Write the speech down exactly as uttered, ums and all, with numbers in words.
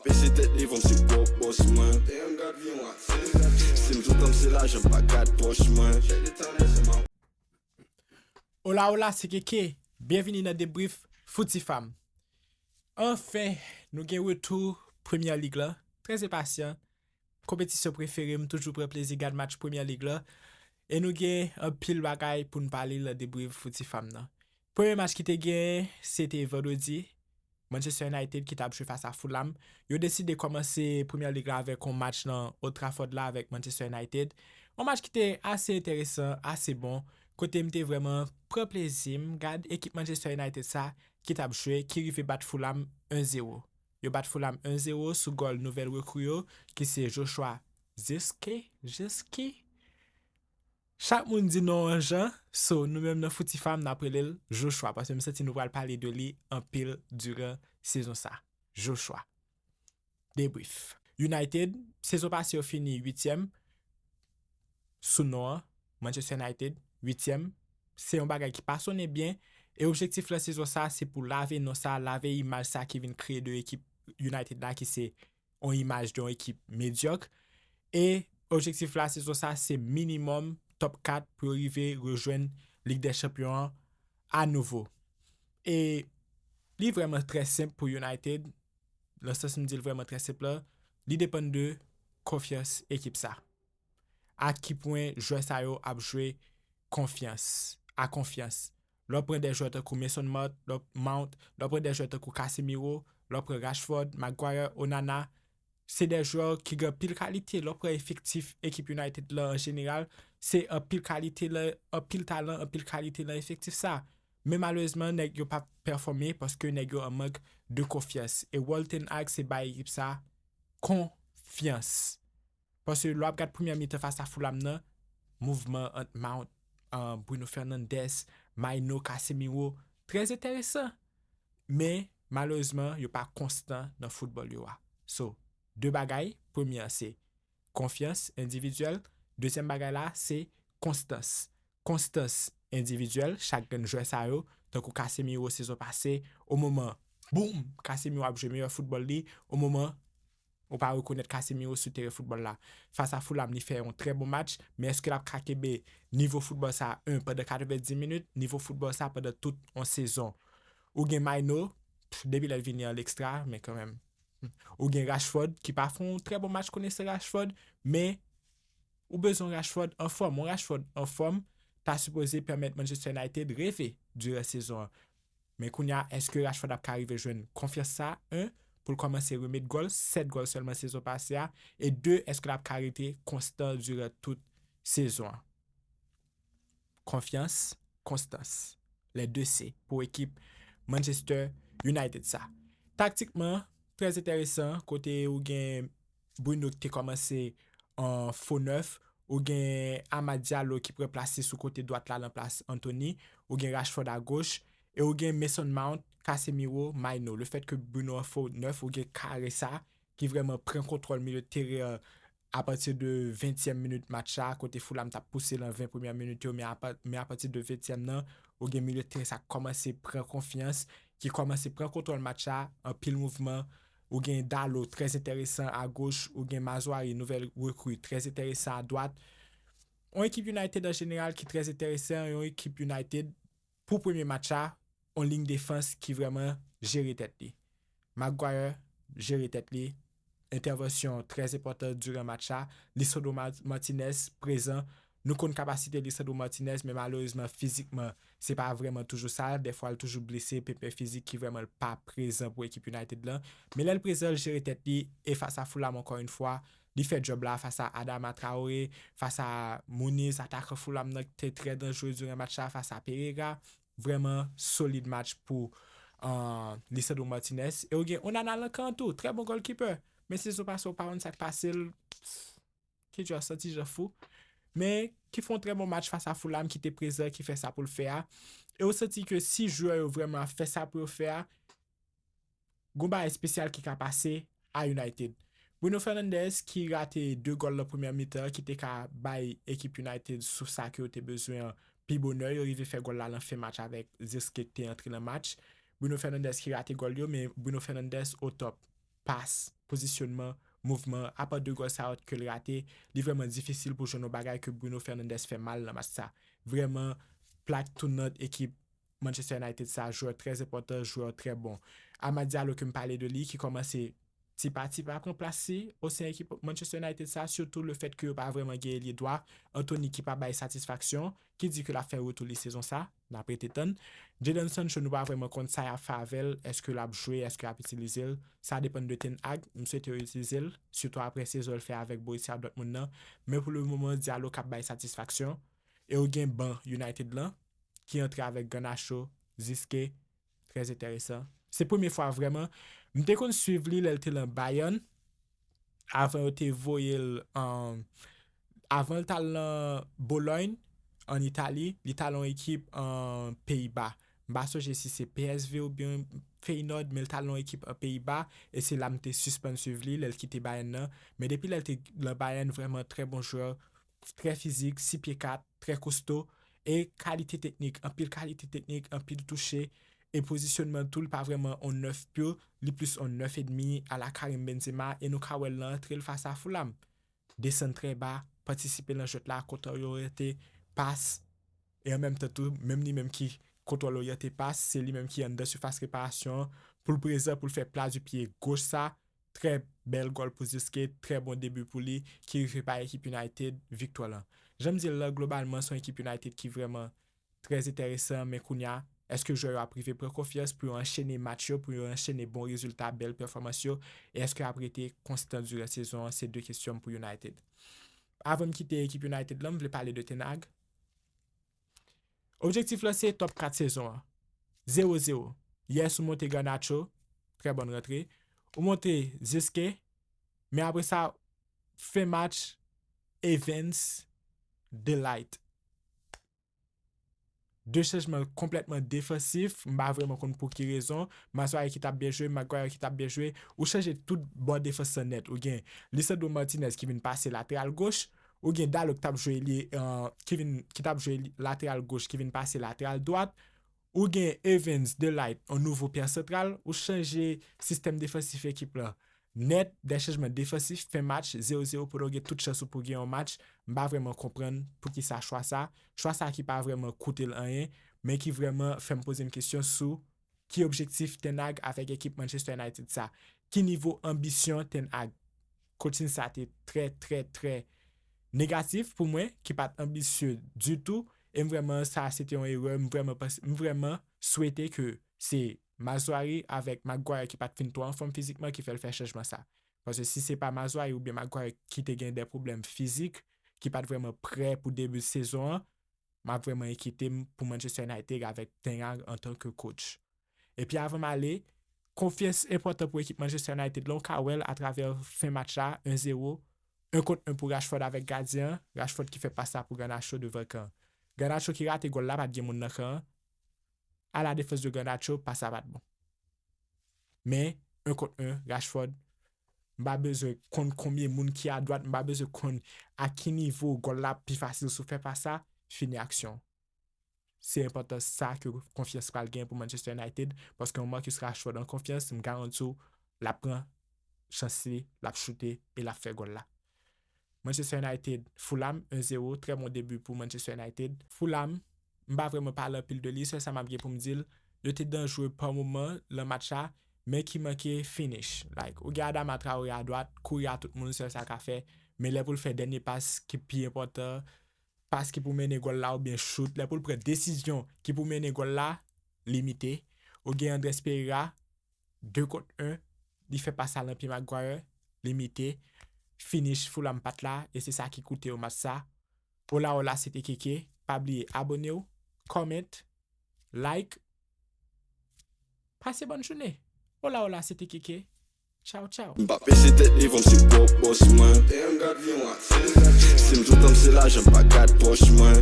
Mesye tèt li van m se pwòp bòs mwen. Si m tout tan m se lajan pa gad pòch mwen. Hola, hola, se Keke. Byenvini nan Debrief Fouti Fam. Anfen, nou gen retou Premyè Lig la. Trè enpasyan. Konpetisyon prefere m, toujou pran plezi gad match Premyè Lig la. E nou gen anpil bagay pou n pale nan Debrief Fouti Fam nan. Premye match ki te gen, se te vandredi. Manchester United ki t ap jwe fas a Fulham. Yo deside kòmanse Premyè Lig la avèk yon match nan Old Trafford la avèk Manchester United. Yon match ki te ase enteresan, ase bon, kote m te vrèman pran plezi m gad ekip Manchester United sa ki t ap jwe, ki rive bat Fulham en zewo. Yo bat Fulham en zewo sou gòl nouvèl rekri yo, ki se Joshua Zirkzee, Zirkzee. Chak moun di non an jan, so nou menm nan Fouti Fam n ap rele l Joshua, paske m santi nou pral pale de li anpil diran sezon sa. Joshua. Debrief. United, sezon pase yo fini uityèm sou non an, Manchester United, uityèm. Se yon bagay ki pa sonnen byen, e objektif lan sezon sa, se pou lave non sa, lave imaj sa ki vin kreye de ekip United la, ki se yon imaj de yon ekip medyòk. E objektif la sezon sa, se minimòm top kat pou yo rive rejwenn Lig dè Chanpyon an anouvo. E li vrèman trè senp pou United, nan sans m di l vrèman trè senp la, li depann de konfyans ekip sa. A ki pwen jwè sa yo ap jwe konfyans, a konfyans. Lè w pran de jwè tankou Mason Mount, lè w, Mount, lè w pran de jwè tankou Casemiro, lè w pran Rashford, Maguire, Onana, se de jwè ki gen anpil kalite. Lè w pran efektif ekip United la an jeneral, se anpil kalite, anpil talan, anpil kalite nan efektif sa. Men malerezman, nèg yo pa pèfòme paske nèg yo an mank de konfyans. E wòl Ten Hag se bay ekip sa konfyans. Paske lè w ap gad premyè mitan fas a Fulham nan, mouvman ant Mount, uh, Bruno Fernandes, Mainoo, Casemiro, trè enteresan. Men, malerezman, yo pa konstan nan foutbòl yo a. So, de bagay, premye an se konfyans endividyèl, dezyèm bagay la se konstans. Konstans endividyèl, chak grenn jwè sa yo, tankou Casemiro sezon pase, o moman, boum, Casemiro ap jwe meyè foutbòl li, o moman, ou pa rekonèt Casemiro sou teren foutbòl la. Fas a Fulham, li fè yon trè bon match, men èske l ap ka kenbe nivo foutbòl sa, en, pandan katrevenndis minit, nivo foutbòl sa pandan tout yon sezon? Ou gen Mainoo, pff, depi lè l vini an lekstra, men kanmenm. Ou gen Rashford, ki pa fè yon trè bon match, konesè Rashford, men ou bezwen Rashford anfòm. Yon Rashford anfòm ta sipoze pèmèt Manchester United reve diran sezon an. Men kounye a, èske Rashford ap ka rive jwenn konfyans sa, en, pou l kòmanse remèt gòl, sèt gòl sèlman sezon pase a, e de, èske l ap ka rete konstan diran tout sezon an? Konfyans, konstans. Les deux C pou ekip Manchester United sa. Taktikman, trè enteresan, kote ou gen Bruno ki te kòmanse an fo nèf, ou gen Amad Diallo ki pran plas li sou kote dwat la nan plas Antony, ou gen Rashford a goch, e ou gen Mason Mount, Casemiro, Mainoo. Le fèt ke Bruno an fo nèf, ou gen kare sa ki vrèman pran kontwòl milye teren an apati de ventyèm minit match la, kote Fulham t ap pouse nan ven premyè minit yo, men apa, men apati de ventyèm nan, ou gen milye teren sa k kòmanse pran konfyans, ki kòmanse pran kontwòl match la, anpil mouvman, ou gen Dalot, trè enteresan a goch, ou gen Mazraoui, nouvèl rekri, trè enteresan a dwat. Yon ekip United an jeneral ki trè enteresan, yon ekip United pou premye match la, yon liy defans ki vrèman jere tèt li. Maguire jere tèt li, entèvansyon trè enpòtan diran match la. Lisandro Ma-, Martinez prezan. Nou konn kapasite Lisandro Martinez, men malerezman, fizikman, se pa vrèman toujou sa. Dèfwa, l toujou blese, penpen fizik ki vrèman l pa prezan pou ekip United lan. Men lè l prezan, l jere tèt li, e fas a Fulham, ankò yon fwa, li fè djòb la fas a Adama Traoré, fas a Muniz, atakan Fulham nan ki te trè danjere diran match la, fas a Pereira. Vrèman solid match pou, uh, Lisandro Martinez. E ou gen Onana nan kan an tou, trè bon golkipè. Men sezon pase, ou pa konn sa k pase l, ki jwè santi jan fou. Men ki fè yon trè bon match fas a Fulham, ki te prezan, ki fè sa pou l fè a. E ou santi ke si jwè yo vrèman ap fè sa pou yo fè a, gon bagay espesyal ki ka pase a United. Bruno Fernandes ki rate de gòl nan premyè mitan, ki te ka bay ekip United sou sa ke yo te bezwen an pi bonè. Yo rive fè gòl la nan fen match avèk Zirkzee ki te antre nan match. Bruno Fernandes ki rate gòl yo, men Bruno Fernandes o top. pas, pozisyonman, mouvman, apa de gòl sa yo ke l rate, li vrèman difisil pou jwenn yon bagay ke Bruno Fernandes fè mal nan match sa. Vrèman, plak tounant ekip Manchester United sa, jwè trè enpòtan, jwè trè bon. Amad Diallo ke m pale de li, ki kòmanse ti pa ti pa pran plas li o sen ekip Manchester United sa, sitou le fèt ke yo pa vrèman gen elye dwa, Anthony ki pa bay satisfaksyon, ki di ke l ap fè retou li sezon sa, n ap rete tann. Jadon Sancho, nou pa vrèman konn sa y ap fè avè l, èske l ap jwe, èske y ap itilize l, sa depann de Ten Hag, m swete yo itilize l, sitou aprè sezon l fè avèk Borussia Dortmund nan, men pou le moman, Diallo k ap bay satisfaksyon, e yo gen ban United lan, ki antre avèk Garnacho, Ziske, trè enteresan. Se premye fwa vrèman. M te konn swiv li lè l te lan Bayern. Avan yo te voye l an, avan l t al lan Bologne, an Itali, li t al lan yon ekip an Peyiba. M pa sonje si se P S V oubyen Feyenoord, men l t al lan yon ekip an Peyiba, e se la m te sispann swiv li, lè l kite Bayern nan. Men depi lè l te lan Bayern, vrèman trè bon jwè, trè fizik, sis pye kat, trè kosto, e kalite teknik, anpil kalite teknik, anpil touche, e pozisyonman tou, li pa vrèman on nèf pur, li plis on nèf edmi ala Karim Benzema, e nou ka wè l nan antre l fas a Fulham. Desann trè ba, patisipe nan jwèt la, kontwòl oryante, pas, e an menm tan tou, menm li menm ki kontwòl oryante pas, se li menm ki anndan sifas reparasyon an, pou l prezan, pou l fè pla di pye goch sa, trè bèl gòl pou Ziske, trè bon debi pou li, ki rive pa ekip United, viktwa lan. Jan m di l lan, globalman, se yon ekip United ki vrèman trè enteresan, men kounye a, èske jwè yo ap rive pran konfyans pou yo anchene match yo, pou yo anchene bon rezilta, bèl pèfòmans yo, e èske y ap rete konstan diran sezon an, se de kesyon m pou United. Avan m kite ekip United lan, m vle pale de Ten Hag. Objektif lan se top kat sezon an. Zewo zewo. Yes, ou monte Garnacho, trè bòn rantre. Ou monte Ziske, men apre sa, fen match, Evans, De Ligt. De chanjman konplètman defansif, m pa vrèman konn pou ki rezon. Mazuari ki t ap byen jwe, Maguire ki t ap byen jwe, ou chanje tout bò defans lan nèt. Ou gen Lisandro Martinez ki vin pase lateral goch, ou gen Dalot ki t ap jwe li, euh, ki vin, ki t ap jwe li lateral goch, ki vin pase lateral dwat, ou gen Evans, De Ligt, yon nouvo pyè santral, ou chanje sistèm defansif ekip lan nèt, de chanjman defansif, fen match, zewo zewo, pandan w gen tout chans ou pou gen yon match, m pa vrèman konprann poukisa chwa sa. Chwa sa ki pa vrèman koute l anyen, men ki vrèman fè m poze m kesyon sou ki objektif Ten Hag avèk ekip Manchester United sa. Ki nivo anbisyon Ten Hag? Coaching sa te trè, trè, trè negatif pou mwen, ki pa t anbisye ditou, e m vrèman, sa se te yon erè, m vrèman panse, m vrèman swete ke se Mazuari avèk Maguire ki pa t fin twò anfòm fizikman ki fè l fè chanjman sa. Paske si se pa Mazuari oubyen Maguire ki te gen de pwoblèm fizik, ki pa t vrèman prè pou debi sezon an, m ap vrèman enkyete m pou Manchester United avèk Ten Hag antanke coach. Epi avan m ale, konfyans enpòtan pou ekip Manchester United lan, ou ka wè l atravè fen match la, en zewo, en kont en pou Rashford avèk gadyen an, Rashford ki fè pas la pou Garnacho devan kan. Garnacho ki rate gòl la, pa t gen moun nan kan an. A la defans de Garnacho, pas la pa t bon. Men, en kont en, Rashford, m pa bezwen konn konbyen moun ki adwat, m pa bezwen konn a ki nivo gòl la pi fasil si w fè pas la, fini aksyon. Se enpòtans sa ke konfyans pral gen pou Manchester United, paske yon Marcus Rashford an konfyans, m garanti w, l ap pran chans li, l ap choute e l ap fè gòl la. Manchester United, Fulham, en zewo, trè bon debi pou Manchester United. Fulham, m pa vrèman pale anpil de li, sèl sa m ap gen pou m di l, yo te danjere pa moman lan match la, men ki manke finish. Like, ou gen Adama Traoré adwat, kouri a tout moun, sèl sa l ka fè, men lè pou l fè dènye pas ki pi enpòtan, pas ki pou mennen gòl la oubyen chout, lè pou l pran desizyon ki pou mennen gòl la, limite. Ou gen Andres Pereira, de kont en, li fè pas la nan pye Maguire, limite. Finish Fulham pa t la, e se sa ki koute yo match sa. Hola, hola, se te Keke. Pa bliye abone w, comment, like. Pase bòn jounen. Hola, hola, se te Keke. Tchao, tchao. M pa peze tèt devan m, se pwòp bòs mwen. Si m toutan m se lajan, m pa gad pòch mwen.